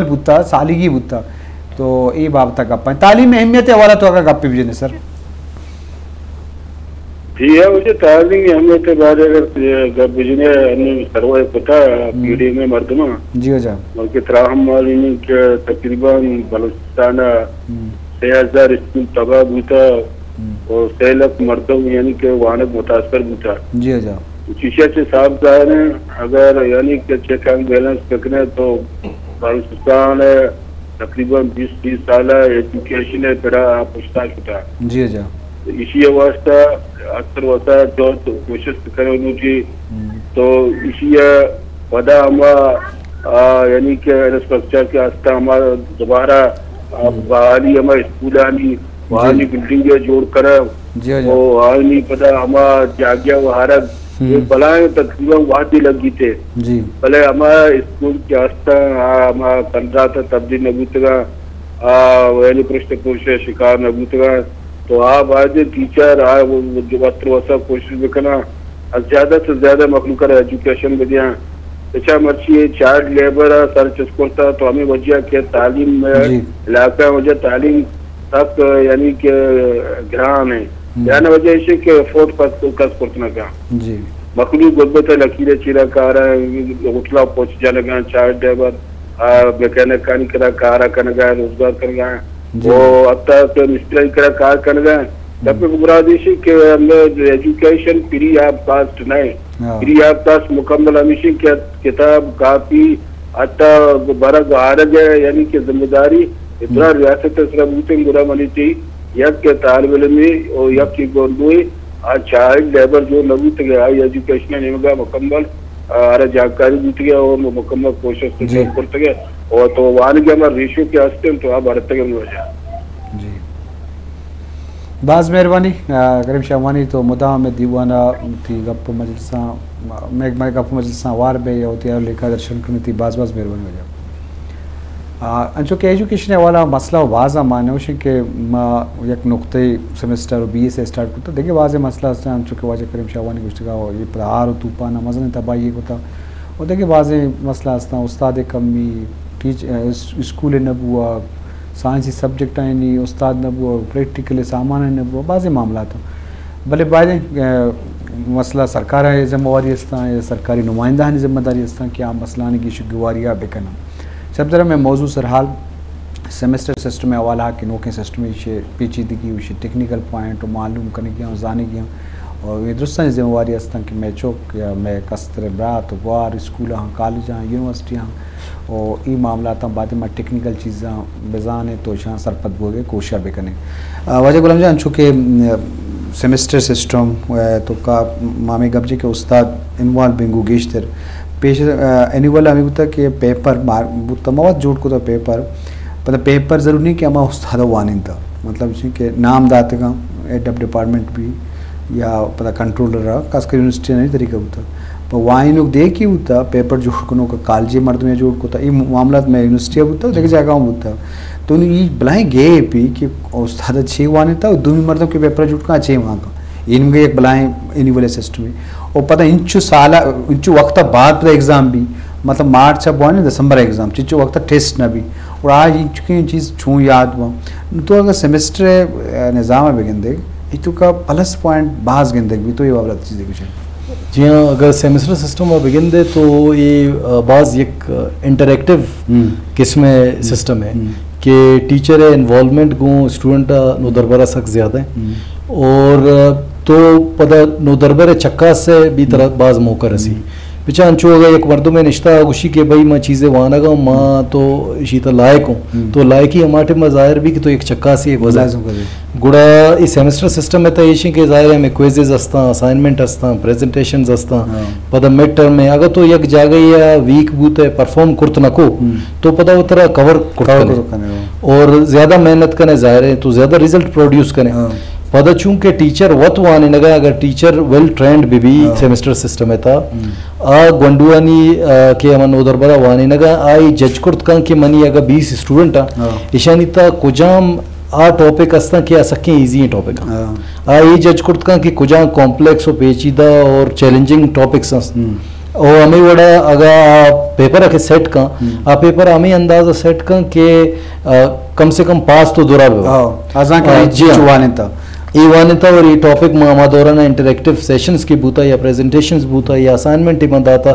بوتا، سالگی بوتا۔ تو اے بابت ءَ گپ ایں۔ تعلیم ءِ اہمیت ءِ حوالہ تو اگاں گپے بجنے سر۔ جی ہاں، مجھے تعلیم ءِ اہمیت ءِ بارے اگر گپ بجنے، ہمیں سروے پتا ہم۔ پیڑی میں مردماں۔ جی ہو جا۔ بلکہ تراہم معلوم ہے کہ تقریباً بلوچستان ءَ ہم۔ سے ہزار اسکول تباہ بوتا ہم۔ اور سے لکھ مردم یعنی کہ وانگ متاثر بوتا۔ جی ہو جا۔ چیشا چہ صاف ظاہر ہیں، اگر یعنی کہ چیک اینڈ بیلنس بکنے تو بلوچستان ءِ تقریباً بیست تیس سال ءِ ایجوکیشن ءِ پڑا آ پشتا شتا۔ جی جا۔ ایشی ءِ واسطہ اکثر وسا جو کوشش کرے لوٹی ہم۔ تو ایشی ءِ پدا ہما، آ، یعنی کہ انفراسٹرکچر کہ ہستا ہما دوبارہ، آ، ہم۔ بحالی ہما اسکولانی، جی۔ بحالی بلڈنگ ءَ جوڑ کرے۔ جی، جی۔ او آنی پدا ہما جاگہ و ہرگ ہم۔ یہ بلائیں تقریباً وہدے لگیتے۔ جی۔ بلے ہما اسکول کہ ہستاں، آ ہما کندرات ءَ تبدیل نہ بوتگاں، آ ویلی پرشت پروش ءِ شکار نہ بوتگاں، تو آ باید ٹیچر آ جو وتر وسا کوشش بکناں، از زیادہ سے زیادہ مخلوق ءَ ایجوکیشن بدیاں۔ اچھا مرچی یہ چائلڈ لیبر ءَ سر چست کرتا تو ہمیں وجہ کہ تعلیم ءِ جی۔ علاقہ ءِ وجہ تعلیم سک یعنی کہ گران ہیں۔ ہم۔ گران وجہ ایشی کہ افورڈ کس، کس کرت نہ کن۔ جی۔ مخلوق غربت ءِ لکیر ءِ چیرا کار ءَ، ہوٹل ءَ پہنچ جانگاں، چائلڈ لیبر، آ، میکینکانی کرا کار ءَ کنگا، روزگار کنگا۔ جی۔ او حتی کہ مستری کرا کار کنگا۔ ہم۔ دپے بگرا دیشی کہ ہمیں ایجوکیشن فری آف کاسٹ نہ ہے۔ ہاں۔ فری آف کاسٹ مکمل ہمیشی کہ کتاب، کاپی، حتی برگ آرگ ءِ یعنی کہ ذمہ داری اتنا ہم۔ ریاست ءِ سرا بوتیں گڑا منی تئی یک کہ طالب علمے او یک کہ گونڈوے آ چائلڈ لیبر جو نہ بوتگ ءَ، آئی ایجوکیشن ءِ نیمگا مکمل، آ، آرا جانکاری بوتگ ءَ اور مکمل کوشش جی۔ کرتگ ءَ اور تو وانگ ءِ ہما ریشو کہ ہستیں تو آ بڑھتگ ءَ وجہ۔ جی۔ باز مہربانی، آ، کریم شاہ وانی تو مدام دیوان ءَ تئی گپ و مجلساں، مئے، مئے گپ و مجلساں ہوار بئے یا وتی لیکہ درشن کنئے، تئی باز باز مہربانی واجہ۔ آ، انچو کہ ایجوکیشن ءِ حوالہ مسئلہ و باز ہم ءَ نوشیں کہ ما یک نقطہ سمسٹر و بی ایس ءَ اسٹارٹ کتا، دگہ بازیں مسئلہ ہستاں، انچو کہ واجہ کریم شاہ وانی گوشتگا، و یہ پدا ہار و طوفان ءَ مزنیں تباہی کتا، و دگہ بازیں مسئلہ ہستاں، استاد ءِ کمی، ٹیچ-، اس-، اسکول نہ بوا، سائنسی سبجیکٹ آنی استاد نہ بوا، پریکٹیکل سامان نہ بوا، بازیں معاملات ہم۔ بلے بائدیں، آ، مسئلہ سرکار ءِ ذمہ واری استاں یا سرکاری نمائندہانی ذمہ داری استاں کہ آ مسئلہانی گیش و گواری ءَ بکناں۔ سب طرح میں موضوع سرحال سمسٹر سسٹم ءِ حوالہ کہ نوکیں سسٹم ایشی پیچیدگی، ایشی ٹیکنیکل پوائنٹ و معلوم کنگی ہم زانگی ہم۔ اور یہ درستانی ذمہ واری استاں کہ مئے چک یا مئے کستر برات و گوار اسکول ہاں، کالج ہاں، یونیورسٹی ہاں، و اے معاملاتاں بائد ما ٹیکنیکل چیزاں بزانیں تو اشاں سرپد بوگے کوشش بکنیں۔ آ، واجہ غلام جان، چونکہ، م، سمسٹر سسٹم، آ، تو کا ما ہمے گپ جے کہ استاد انوالو بنگو گیشتر پیش، آ، اینول ہمیں بوتا کہ پیپر مار-، بوتا مواد جوڑ کو تو پیپر، پدا پیپر ضرور نہیں کہ ہما استاد وانینتا، مطلب چی کہ نام داتگاں، ہیڈ آف ڈپارٹمنٹ بھی، یا پدا کنٹرولر ءَ، خاص کر یونیورسٹی ءَ ہمے طریقہ بوتا۔ پہ وائنوک دے کی بوتا، پیپر جوڑ کنوک کالجے مردم یا جوڑ کتا، اے معاملات میں یونیورسٹی ءَ بوتا، دگہ جاگہ ہم بوتا۔ تو نی اے بلائیں گیپ ای کہ استاد چے وانتا و دومی مردم کہ پیپر جوڑ کنا چے وانتا۔ اے نمگے یک بلائیں اینیول سسٹم ای۔ او پدا انچو سال، انچو وقت بعد پدا ایگزام بھی، مطلب مارچ ءَ بوانی دسمبر ایگزام، چنچو وقت ٹیسٹ نہ بھی۔ اور آج انچکیں چیز چون یاد باں۔ تو اگر سمسٹر ءِ نظام ءَ بگندے، ای تو کا پلس پوائنٹ باز گندگ بھی، تو یہ بابت چیزیں کچھ ہے؟ جی ہاں، اگر سمسٹر سسٹم ءَ بگندے تو یہ، آ، باز یک، آ، انٹریکٹیو ہم۔ قسم ءِ ہم۔ سسٹم ہے ہم۔ کہ ٹیچر ءِ انوالومنٹ گوں اسٹوڈنٹ ءَ نودربر ءَ سک زیادہ ہے۔ ہم۔ اور، آ، تو پدا نودربر ءِ چکاس ءَ بھی ترا ہم۔ باز موقع رسی۔ ہم۔ بچا انچو اگہ یک مردمے نشتہ گوشی کہ بھئی ما چیزے وانگا ہوں، ما ہم۔ تو اشی تا لائق ہوں۔ ہم۔ تو لائقی ہما ٹائم ظاہر بھی کہ تو یک چکاسے گوزے۔ لازم گوزے۔ گڑا ای سیمسٹر سسٹم ءِ تہ ایشیں کہ ظاہر ہے ہمیں کوئزز ہستاں، اسائنمنٹ ہستاں، پریزنٹیشنز ہستاں۔ ہاں۔ پدا مڈ ٹرم ءَ اگہ تو یک جاگہ یا ویک بوت ءُ پرفارم کرت نہ کو، ہم۔ تو پدا وہ ترا کور کرت کور کنے۔ کرت کنے، ہاں۔ اور زیادہ محنت کنے، ظاہر ہے تو زیادہ رزلٹ پروڈیوس کنے۔ ہاں۔ پدا چونکہ ٹیچر وت وانینگا، اگر ٹیچر ویل ٹرینڈ بہ بی ہاں۔ سیمسٹر سسٹم ءِ تہا، ہم۔ آ گونڈوانی، آ، کہ ہما نودربرا وانینگا، آ اے جج کرت کن کہ منی اگہ بیس اسٹوڈنٹ آ، ہاں۔ ایشانی تہا کجام آ ٹاپک استاں کہ آ سکیں ایزی ایں ٹاپک آں۔ ہاں۔ آ اے جج کرت کن کہ کجام کمپلیکس و پیچیدہ اور چیلنجنگ ٹاپکس آں۔ ہم۔ او ہمے وڑا اگا آ پیپر ء کہ سیٹ کن، ہم۔ آ پیپر ہمے انداز ء سیٹ کن کہ، آ، کم سے کم پاس تو درا بہ ہاں، ازاں کہ آ، جی ہاں۔ چو وانتا۔ اے وانتا اور اے ٹاپک ما ہما دوران انٹریکٹیو سیشنز کی بوتا یا پریزنٹیشنز بوتا یا اسائنمنٹ من داتا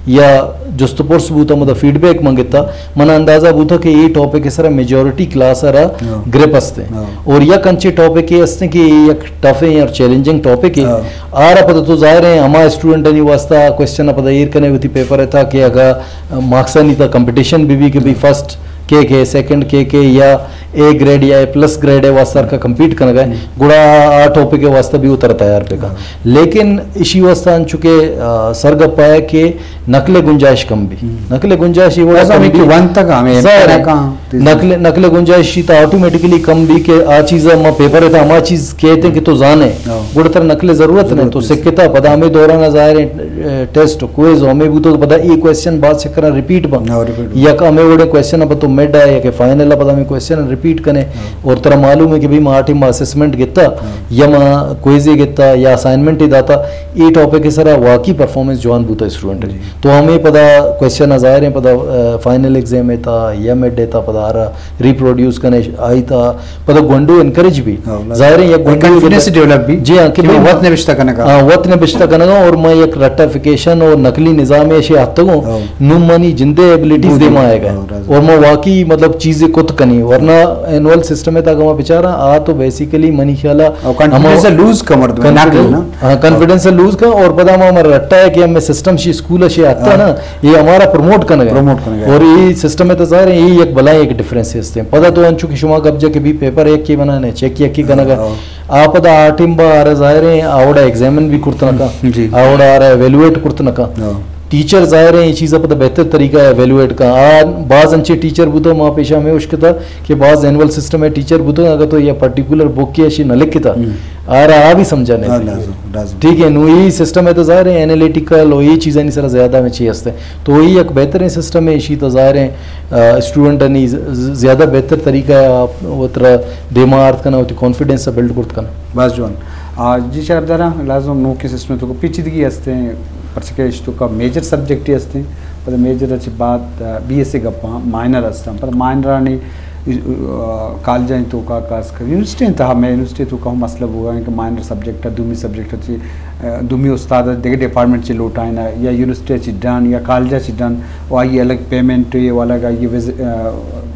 یا جست و پرس بوتا، مطلب فیڈ بیک من گتا، من اندازہ بوتا کہ اے ٹاپک سرا میجورٹی کلاس را ہاں۔ گرپ است ہیں۔ ہاں۔ اور یک انچے ٹاپک اے است ہیں کہ اے یک ٹف ہیں اور چیلنجنگ ٹاپک ہے۔ ہاں۔ آرا پدا تو ظاہر ہیں ہما اسٹوڈنٹانی واسطہ کوشچن پدا ایر کنے وتی پیپر ہے تاکہ اگا مارکسانی تا کمپٹیشن بھی بھی کہ بھی فرسٹ کے کے، سیکنڈ کے کے یا اے گریڈ یا اے پلس گریڈ ہے واسطہ کا کمپیٹ کنگا ہے۔ ہم۔ گڑا آ ٹاپک ہے واسطہ بھی اتر تیار پہ کا۔ ہاں۔ لیکن اشی واسطہ انچو کہ، آ، سرگپ پایا کہ نقل گنجائش کم بھی۔ ہم۔ نقل گنجائش یہ وڑا بس کم ہمیں کہ بھی۔ ون تک ہمیں ظاہر ہے۔ امکان نقل، نقل گنجائشی تا آٹومیٹکلی کم بھی کہ آ چیز ما پیپر ہے تا ہما چیز کہتے ہیں کہ تو زانے۔ ہاں۔ گڑا تر نقل ضرورت نہیں، تو ضرورت نہیں۔ سکتا پدا ہمیں دوران ظاہر ہے، اے، ٹیسٹ، کوئز، ہمیں بوتو پدا اے کوئسچن بعض چکر ریپیٹ بن۔ ہاں، ریپیٹ بن۔ یک ہمیں وڑے کوئسچن پہ تو مڈ ہے یا کہ فائنل ہے پدا ہمیں کوئسچن ریپیٹ کنے۔ ہاں۔ اور ترا معلوم ہے کہ بھی ما ٹیم اسسمنٹ گتا، ہاں۔ یا ما کوئزے گتا یا اسائنمنٹ داتا، اے ٹاپک سرا واقعی پرفارمنس جوان بوتا اسٹوڈنٹ۔ جی۔ تو ہمیں پدا کوئسچن ظاہر ہیں پدا، آ، فائنل ایگزام ہے تا یا مڈ ہے تا پدا آرا ریپروڈیوس کنے آئی تا پدا گونڈو انکریج بھی۔ ہاں، لازم۔ ظاہر ہے یک گونڈو کانفیڈنس ڈیولپ بھی۔ جی ہاں، کہ کہ میں بھئی وت نبشتہ کنگا۔ ہاں، وت نبشتہ کنگا اور میں یک رٹیفیکیشن اور نقلی نظام ایشی ہتگوں، ہاں۔ نوں منی جندے ایبلٹیز بوجھ دیما آئے گا۔ ہاں، لازم۔ اور میں واقعی مطلب چیزیں کت کنی، ورنہ اینول سسٹم ہے تا کہ میں بچارا آ تو بیسیکلی منی خیالا اور کانفیڈنس ہم لوز کا مردم ہے، نقل کانفیڈنس، نا؟ ہاں، کانفیڈنس لوز کا اور پدا ہما ہمارا رٹا ہے کہ ہمیں سسٹم شی اسکول شی آتا ہاں۔ نا، یہ ہمارا پروموٹ کنگا۔ پروموٹ کنگا۔ اور یہ سسٹم ہے تو ظاہر ہے، یہ یک بلائیں ایک ڈفرنس ہے اس ٹائم۔ پدا تو انچو کہ شما گپ جا کہ بھی پیپر یک کی بنانے، چیک یک کی کنگا۔ ہاں۔ آ پدا آ ٹیم با آرا ظاہر ہے، آوڑا ایگزامن بھی کرتنا کا۔ جی۔ آوڑا آرا ایویلویٹ کرتنا کا۔ ہاں۔ ٹیچر ظاہر ہے، یہ چیز پدا بہتر طریقہ ہے ایویلویٹ کا۔ آ باز انچے ٹیچر بوتا، ما پیشہ میں اشکتا کہ باز اینول سسٹم ہے ٹیچر بوتا، اگر تو یہ پرٹیکولر بک کی اشی نہ لکھتا۔ ہم۔ آرا آ بھی سمجھا نہیں۔ ہاں، لازم، لازم۔ ٹھیک ہے، نو یہ سسٹم ہے تو ظاہر ہے اینالیٹیکل اور یہ چیزیں نہیں سر زیادہ میں چاہیے ہستے۔ تو یہ ایک بہترین سسٹم ہے، اشی تو ظاہر ہے، آ، اسٹوڈنٹ نہیں ز-، ز-، زیادہ بہتر طریقہ ہے آپ وہ ترا دیما آرت کنا، ہوتی کانفیڈنس بلڈ کرت کنا۔ بس جوان۔ آ، جی شرف دارا، لازم نو کے سسٹم تو کو پیچیدگی ہستے ہیں، پرچہ کہ اشتو کا میجر سبجیکٹ ہی ہستے ہیں، پتہ میجر اچھے بعد، آ، بی ایس سی گپاں، مائنر ہستا، پتہ مائنرانی آ، کالجانی توکا خاص کر یونیورسٹی تہا، میں یونیورسٹی توکا ہم مسئلہ بوگا کہ مائنر سبجیکٹ، دومی سبجیکٹ چی، آ، دومی استاد دگہ ڈپارٹمنٹ چی لوٹائنا یا یونیورسٹی چی ڈن یا کالج چی ڈن، و آئی الگ پیمنٹ و الگ آئی وز-، آ،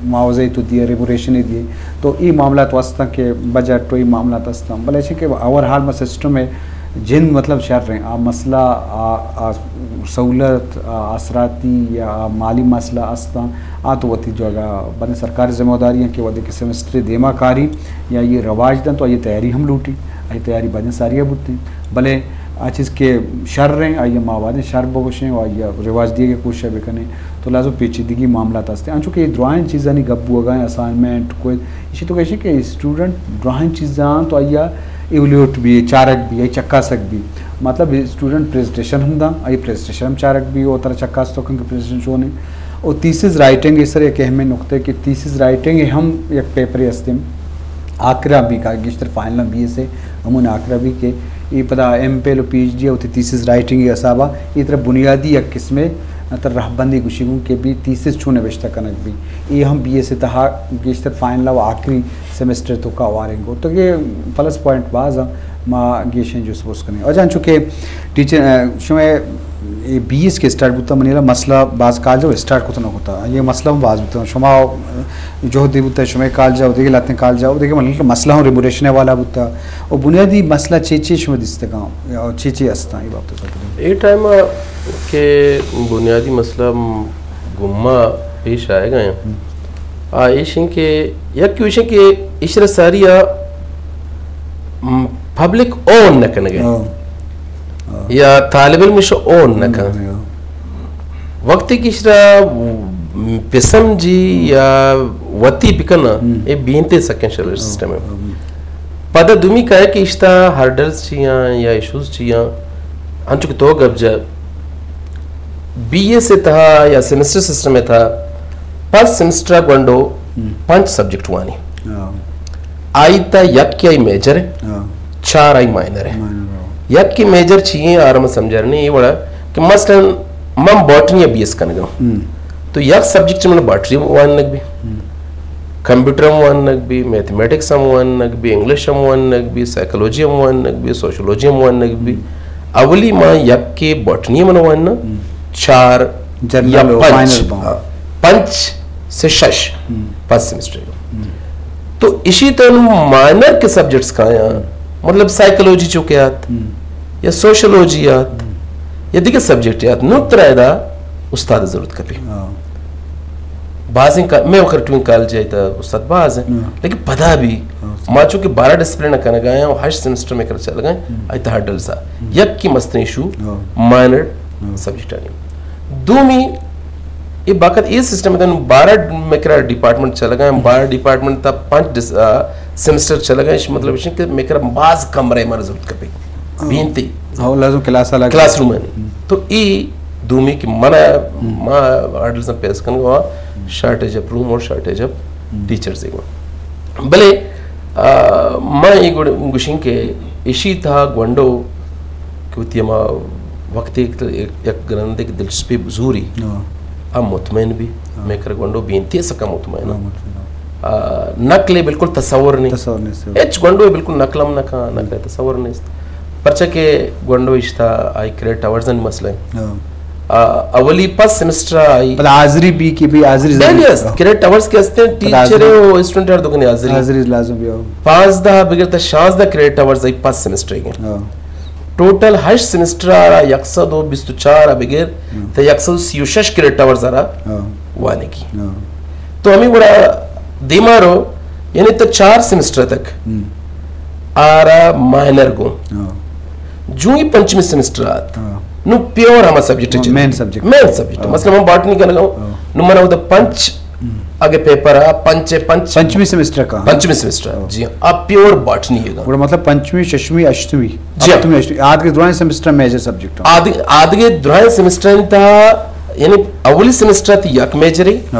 معاوضہ تو دیے، ریموریشن دیے۔ تو ای معاملات واسطہ کہ بجٹ و ای معاملات ہستاں، بلے چی کہ اوور ہال میں سسٹم ہے، جند مطلب شر ہیں، آ مسئلہ، آ، آ سہولت، آ آسراتی یا آ مالی مسئلہ استاں، آ تو وتی جگہ بنے سرکاری ذمہ داری ہیں کہ وہدے کہ سمسٹر دیما کاری یا یہ رواج دن تو آئی تیاری ہم لوٹی، آئی تیاری بنے ساریا بوتی، بلے آ چیز کہ شر ہیں، آئی ما وہدے شر بگوشیں و آئی رواج دیے کہ کوشش بکنیں، تو لازم پیچیدگی معاملات ہستے۔ انچو کہ یہ درائیں چیزانی گپ بوگا ہیں، اسائنمنٹ، کوئی اسی تو کہشے کہ اسٹوڈنٹ درائیں چیزاں تو آئی ایولیوٹ بھی، چارگ بھی، آئی چکاسگ بھی۔ مطلب اسٹوڈنٹ پریزنٹیشن ہم داں، آئی پریزنٹیشن ہم چارگ بھی، او ترا چکاس تو کن کہ پریزنٹیشن چونے۔ او تھیسز رائٹنگ اس سر یک اہم نقطہ کہ تھیسز رائٹنگ ہم یک پیپر ہستیں۔ آخرا بھی کا گیشتر فائنل بی ایس اے ہمون آخرا بھی کہ ای پدا ایم فل و پی ایچ ڈی او تھیسز رائٹنگ حسابا ای طرح بنیادی یک قسمے تر رہبندی گوشی گوں کہ بھی تھیسز چون نوشتہ کنگ بھی۔ ای ہم بی ایس اے تہا گیشتر فائنل و آخری سمسٹر توکا واریں گو۔ تو یہ پلس پوائنٹ باز ہیں، ما گیشیں جست پرس کنیں۔ اور جان چونکہ ٹیچر، آ، شما اے بی ایس کے اسٹارٹ بوتا منی لا مسئلہ باز کالج و اسٹارٹ کتا نہ کتا۔ یہ مسئلہ ہم باز بوتا۔ شما، آ، جہد دی بوتا، شما کالج و دیگه لاتیں کالج و دیگه من مسئلہ ہم ریموریشن والا بوتا۔ و بنیادی مسئلہ چے چے شما دیستگاں؟ یا چے چے استاں یہ بابت؟ اے ٹائم کہ بنیادی مسئلہ گما پیش آئے گئے ہیں۔ آ ایش ہیں کہ یک ایش ہیں کہ اشرا ساری آ، م، پبلک اون نہ کنگے۔ ہاں۔ ہاں۔ یا طالب علم اش اون نہ کن۔ ہاں۔ وقتی کہ اشرا، م، پسم جی یا وتی بکنا، ہم۔ اے بینتے سکن شر سسٹم ہے۔ ہم۔ پدا دومی کہے کہ اشتا ہرڈلز چیاں یا ایشوز چیاں، انچو کہ تو گپ جا، بی ایس اے تہا یا سیمسٹر سسٹم تہا، فرسٹ سیمسٹر گونڈو ہم۔ پنچ سبجیکٹ وانی۔ ہاں۔ آئی تا یک کہ آئی میجر ہے، ہاں۔ چار آئی مائنر ہے۔ مائنر، ہاں۔ یک کہ میجر چیئے آرم سمجھرنے یہ وڑا کہ مثلاً من باٹنی ءَ بی ایس کنگ ءَ آں۔ تو یک سبجیکٹ من باٹنی وانگ بی، کمپیوٹر ہم وانگ بی، میتھمیٹکس ہم وانگ بی، انگلش ہم وانگ بی، سائیکولوجی ہم وانگ بی، سوشولوجی ہم وانگ بی۔ اولی ما یک کے باٹنی من واننا، چار یا پنچ، ہاں، پنچ سے شش، پنچ سمسٹر۔ تو اشی تو نوں مائنر کے سبجیکٹس کایاں، مطلب سائیکولوجی چوکے آت، یا سوشولوجی آت، یا دیگر سبجیکٹ آت، نوں ترا ادا استاد ضرورت کپی۔ بازیں کا-، میں وقت ٹوین کالج ءَ تا استاد باز ہیں، لیکن پدا بھی ما چونکہ بارہ ڈسپلن کنگا ہیں اور ہشت سمسٹر میں کر چل گئے، آئی تا ہر ڈل سا یک کی مستری شو مائنر سبجیکٹ آنی۔ دومی، یہ باقت یہ سسٹم ہے، بارہ میں کرا ڈپارٹمنٹ چل گئے، بارہ ڈپارٹمنٹ تا پانچ ڈس-، آ، سمسٹر چل گئے، اس مطلب ہے کہ میں کرا باز کمرے مر ضرورت کپی۔ بینتی۔ ہاں، لازم کلاس الگ۔ کلاس روم ہے۔ تو ای دومی کہ من، ما ہرڈلز پیس کنگا، شارٹیج آف روم اور شارٹیج آف ٹیچرز۔ بلے، آ، ما یہ گوشیں کہ اشی تھا گونڈو کہ وتی ہما وقت یک، یک گرندے کہ دلچسپی بزوری، ہم مطمئن بھی، میں کر گونڈو بینتی سکا مطمئن۔ آ، نقل بالکل تصور نہیں۔ تصور نہیں۔ ہچ گونڈو بالکل نقل ہم نہ کھا، نقل تصور نہیں۔ پرچہ کہ گونڈو اشتا آئی کریڈٹ آورز مسئلہ ہے۔ آ، اولی پس سمسٹر آئی۔ بلے حاضری بھی کی بھی حاضری ضروری ہے۔ کریڈٹ آورز کے ہستے ہیں، ٹیچر و اسٹوڈنٹ ہر دو کنی حاضری۔ حاضری لازم بھی ہو۔ پانزدہ بگر تا شانزدہ کریڈٹ آورز آئی پس سمسٹر کے۔ ٹوٹل ہشت سمسٹر آرا یک سد و بیست و چار بگر تا یک سد و سی و شش کریڈٹ آورز آرا وانگی۔ تو ہمیں گڑا دیما رو، یعنی تا چار سمسٹر تک آرا مائنر گوں۔ جو ہی پنچمی سمسٹر آت، نو پیور ہما سبجیکٹ مین سبجیکٹ۔ مین سبجیکٹ۔ مثلاً من باٹنی کنگا ہوں، نو من اودا پنچ اگے پیپر آ، پنچ، پنچ پنچمی سمسٹر کا؟ پنچمی سمسٹر، جی ہاں، اب پیور باٹنی ہے گا۔ گڑا مطلب پنچمی، ششمی، ہشتمی، جی ہاں۔ ہفتمی، ہشتمی، آدگے درائیں سمسٹر میجر سبجیکٹ ہاں۔ آد-، آدگے درائیں سمسٹر انت، یعنی اولی سمسٹر تی یک میجر ہے،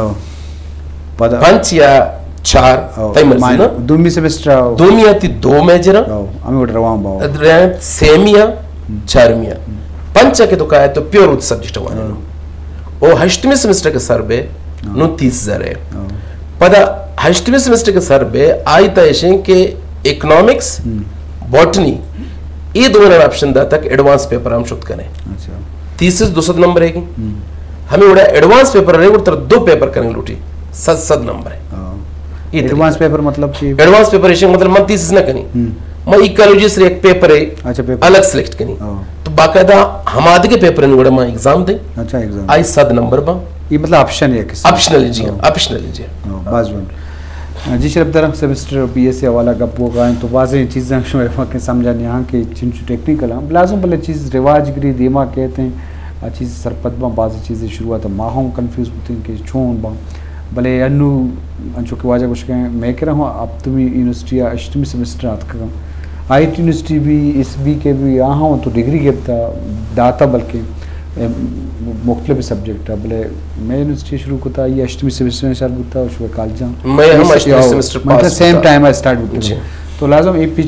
پدا پنچ یا چار، تئی مرضی نا۔ دومی سمسٹر، دومی تی دو میجر، ہمیں وڑ روان باو۔ سیمی، چارمی، پنچ کے تو کہے تو پیور سبجیکٹ وانے۔ او ہشتمی سمسٹر کے سر بے نو تیس ہزار ہے۔ پدا ہشتمی سمسٹر کے سر بے آئی تا ایشیں کہ اکنامکس، باٹنی، یہ دو آپشن دا تک ایڈوانس پیپر ہم شت کنے۔ تیسس دو سد نمبر ہے گی۔ ہمیں وڑا ایڈوانس پیپر رہے، وڑ تر دو پیپر کرنے لوٹی، سد، سد نمبر ہے۔ ایڈوانس پیپر مطلب چی؟ ایڈوانس پیپر ایشیں مطلب من تیسس نہ کنی۔ میں ایکالوجی سر ایک پیپر ہے، اچھا، پیپر الگ سلیکٹ کنی۔ تو باقاعدہ ہمادگے پیپر ہیں، وڑا میں ایگزام دے۔ اچھا، ایگزام۔ آئی سد نمبر با۔ یہ مطلب آپشن ہے کہ آپشنل، جی ہاں، آپشنل، جی ہاں۔ باز جوان۔ جی شرف در، سمسٹر بی ایس سی حوالہ گپ ہو گئے تو بازیں چیزاں شمارے وقت سمجھا نہیں ہاں کہ چنچو ٹیکنیکل ہاں۔ لازم بلے چیز رواج گری دیما کہتے ہیں، آ چیز سرپد باں، بعض چیزیں شروعات ما ہم کنفیوز بوتیں کہ چون باں۔ بلے انو انچو کہ واجہ گوشگ ء، مئے کرا ہوں ہپتمی یونیورسٹی ء ہشتمی سمسٹر آتکگاں۔ آئی ٹی یونیورسٹی بھی، ایس بی کے بھی، آہاں تو ڈگری گپتا، داتا بلکہ، اے، مختلف سبجیکٹ ء، بلے مئے یونیورسٹی شروع کتا، یہ ہشتمی سمسٹر ء سر بوتا، شوے کالجاں۔ مئے ہم ہشتمی سمسٹر پاس سیم ٹائم ء اسٹارٹ بوتا۔ تو لازم اے پی